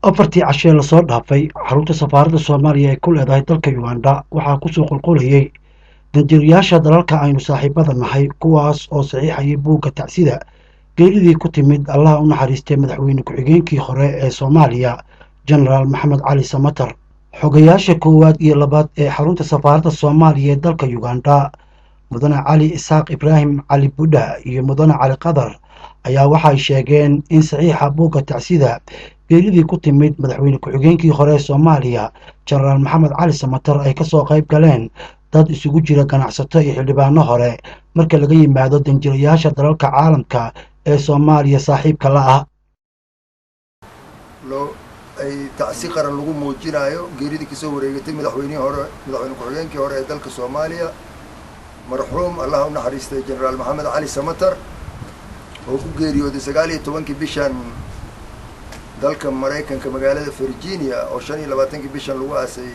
Afartii cashee lasoo dhaafay, xarunta safaaradda Soomaaliya ay ku leedahay dalka Uganda waxaa kusoo qulqulayay danjirayaasha dalalka aynu saaxiibada nahay, kuwaas oo saxiixayay buugga tacsida geeridii ku timid, Allaha u naxariistay, madaxweyne ku-xigeenkii hore ee Soomaaliya, Jenaraal Maxamed Cali Samatar. Xogayaasha koowaad iyo labaad ee xarunta safaaradda Soomaaliya ee dalka Uganda, Mudane Cali Isaaq Ibraahim Cali Budha iyo Mudane Cali Qadar, ayaa waxay sheegeen in saxiixa buugga tacsida geeridii ku timid madaxweyne ku-xigeenkii hore ee Soomaaliya, Jenaraal Maxamed Cali Samatar, ay ka soo qayb galeen dad isugu jira ganacsato iyo xildhibaano hore, marka laga yimaado danjirayaasha dalalka caalamka ee Soomaaliya saaxiibka la ah. Loo ay tacsi qaran lagu muujinayo geeridii kasoo wareegatay madaxweynihii hore, madaxweyne ku-xigeenkii hore ee dalka Soomaaliya, marxuum, Allah u naxariistay, Jenaraal Maxamed Cali Samatar, oo ku geeriyooday 19-kii bishan dalka Maraykanka, magaalada Virginia, oo 25-kii bishan lagu aasay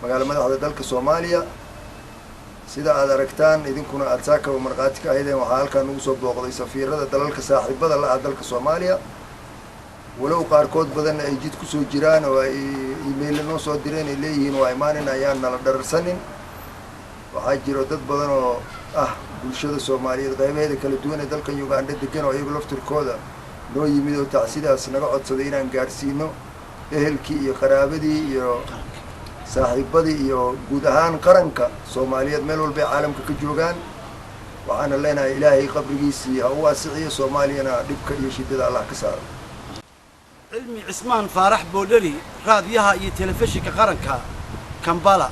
magaalo madaxda dalka Soomaaliya. Sida aad aragtaan, idinkuna aada saakaba markhaati ka ahaydeen, waxaa halkaan nagu soo booqday safiirada dalalka saaxiibada la ah dalka Soomaaliya, walow qaarkood badanna ay jid kusoo jiraan oo ay email-la noo soo direen, ay leeyihiin waa imaanin, ayaan nala dhararsanin. Waxaa jiro dad badan oo ah bulshada Soomaaliyeed qaybaheeda kala duwan ee dalkan Uganda degan oo iyagu laftirkooda noo yimid oo tacsidaas naga codsaday inaan gaadhsiino ehelkii iyo qaraabadii iyo saaxiibadii iyo guud ahaan qaranka Soomaaliyeed meel walbay caalamka ka joogaan. Waxaana leenahay Ilaahay qabrigiisii ha u waasiciyo, Soomaaliyana dhibka iyo shiddada Allah ka saaro. Cilmi Cismaan Faarax Boodheri, raadiyaha iyo telefishinka qaranka, Kambala.